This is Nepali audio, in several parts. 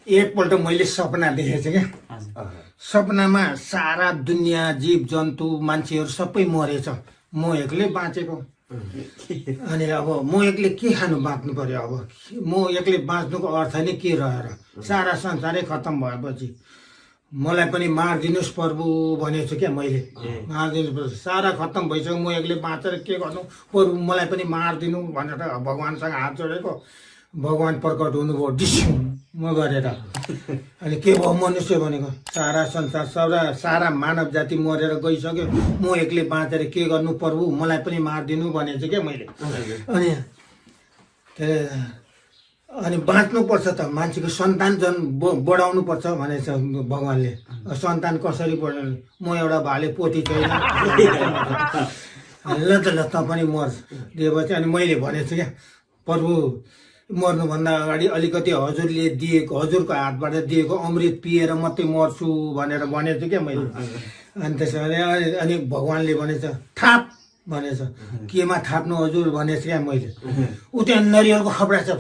एकपल्ट मैले सपना देखेको छु क्या। सपनामा सारा दुनियाँ जीव जन्तु मान्छेहरू सबै मरेछ, म एक्लै बाँचेको। अनि अब म एक्लै के खानु बाँच्नु पर्यो? अब म एक्लै बाँच्नुको अर्थ नै के रहेर? सारा संसारै खत्तम भएपछि मलाई पनि मारिदिनुहोस् प्रभु भनेको छु क्या मैले। मारिदिनु, सारा खत्तम भइसक्यो, म एक्लै बाँचेर के गर्नु प्रभु, मलाई पनि मारिदिनु भनेर भगवान्सँग हात जोडेको। भगवान् प्रकट हुनुभयो डिस्यु म गरेर। अनि के भयो मनुष्य भनेको? सारा संसार सारा मानव जाति मरेर गइसक्यो, म एक्लै बाँचेर के गर्नु प्रभु, मलाई पनि मारिदिनु भनेको छु क्या मैले। अनि बाँच्नुपर्छ त, मान्छेको सन्तान बढाउनु पर्छ भनेछ भगवान्ले। सन्तान कसरी बढाउनु? म एउटा भाले पोती छैन, ल त ल त पनि मर दिएपछि। अनि मैले भनेको छु क्या प्रभु, मर्नुभन्दा अगाडि अलिकति हजुरले दिएको, हजुरको हातबाट दिएको अमृत पिएर मात्रै मर्छु भनेर भनेको छु क्या मैले। अनि त्यसो भने अनि भगवान्ले भनेछ थाप भनेछ। केमा थाप्नु हजुर भनेछ क्या मैले। ऊ त्यहाँ नरिवलको खपडा छ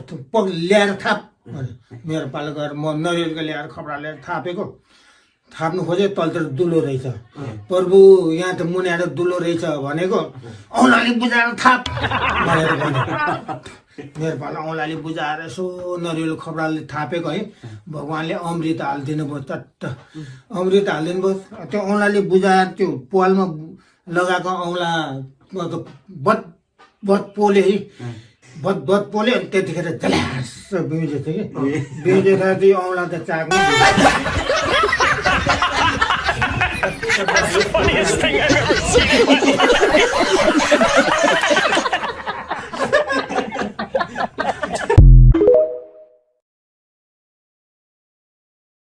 ल्याएर थाप भने। मेरो पालो गएर म नरिवलको ल्याएर खपडा ल्याएर थापेको। थाप्नु खोजे तलतिर दुलो रहेछ। प्रभु यहाँ त मुनाएर दुलो रहेछ भनेको, औँलाले बुझाएर थाप भनेर भने। मेरो पालो औँलाले बुझाएर यसो नरिवल खपडाले थापेको है। भगवान्ले अमृत हालिदिनु भयो, चट्ट अमृत हालिदिनु भयो। त्यो औँलाले बुझाएर त्यो पालमा लगाएको औँला बत बत पोले है, बत पोल्यो। अनि त्यतिखेर झल्यास बिउजेको थियो कि, बिउजेर चाहिँ औँला त चाक्नु। Funniest thing I've ever seen.